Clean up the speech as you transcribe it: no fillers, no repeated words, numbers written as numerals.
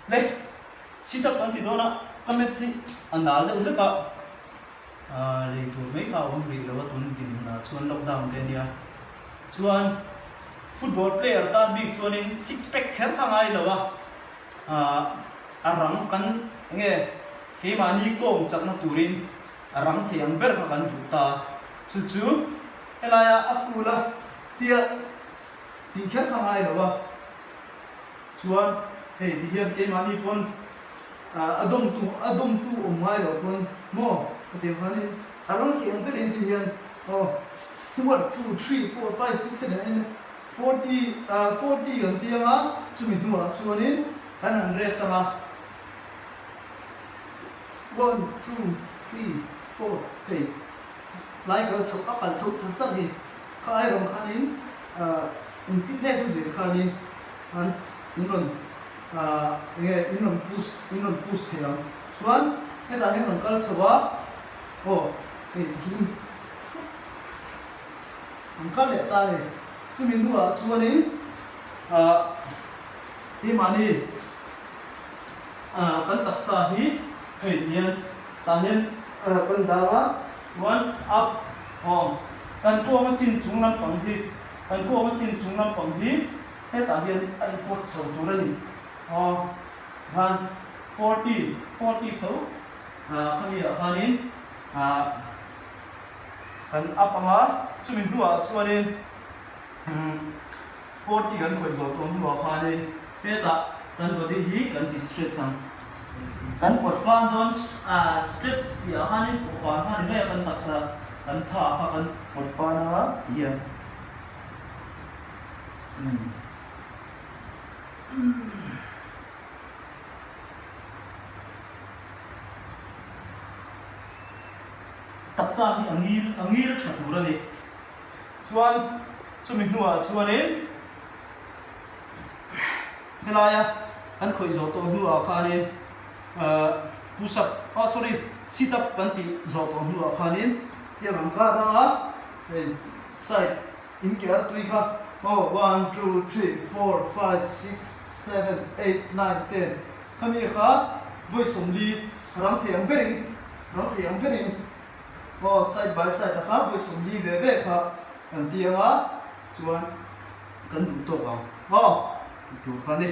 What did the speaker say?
Le sit up kan ti dawn a, ka mat hi a nal deuh hlek a, lei tur mai kha a awm rih lo a tun dinhmunah chuan lockdown te a nia. Chuan football player tan bik chuanin six pack kher kha ngai lo a, a rang kan enge keimahni kawng chakna turin a rang thei ang ber kha kan duh ta. Chu chu helaia a full a tia tih kher kha ngai lo a. Chuan hei ti hian keimahni pawn a dawmtu a dawmtu awm ngai loh pawn maw ka ti ang khanin a rang thei ang berin ti hian aw one two three four five six seven eight nine forty 40 kan ti ang a chumi hnuah chuanin kan han rest ang a one two three four hei tlai kal chhoh a kal chhoh char char hi kha ai rawng khanin in fitness a zir khanin an in rawn ahh enge in rawn push in rawn push thei ang chuan hetah hian rawn kal chho a aw hei tihian an kal leh ta a ni chumi hnuah chuanin ahh keimahni ahh kan taksa hi hei tihian tah hian kan dang a chuan up aw kan kawnga chin chung lampang hi kan kawnga chin chung lampang hi. Hetah hian a inpawt chho tur a ni. Aw khan 40, 40 tho khami ah khanin kan up ang a, chumi hnuah chuanin 40 kan khawih zawh tawh hnuah khanin hetah kan body hi kan ti stretch ang. Kan pawt fan dawn stretch tih ah khanin pawh fan kha ni mai a kan taksa kan tha kha kan pawt fan ang a ti hian. Taksa hi a ngil a ngil tha tur a ni. Chuan chumi hnuah chuanin helaia kan khawih zawh tawh hnuah khanin ahh push up ah sorry sit up kan tih zawh tawh hnuah khanin tiang ang kar anga hei side In ke ar tui kha aw one two three four five six seven eight nine ten khami kha vawi 40 rang thei ang berin rang thei ang berin aw side by side a kha vawi 40 ve ve kha kan ti ang a chuan kan duh tawk ang aw tih tur kha a ni.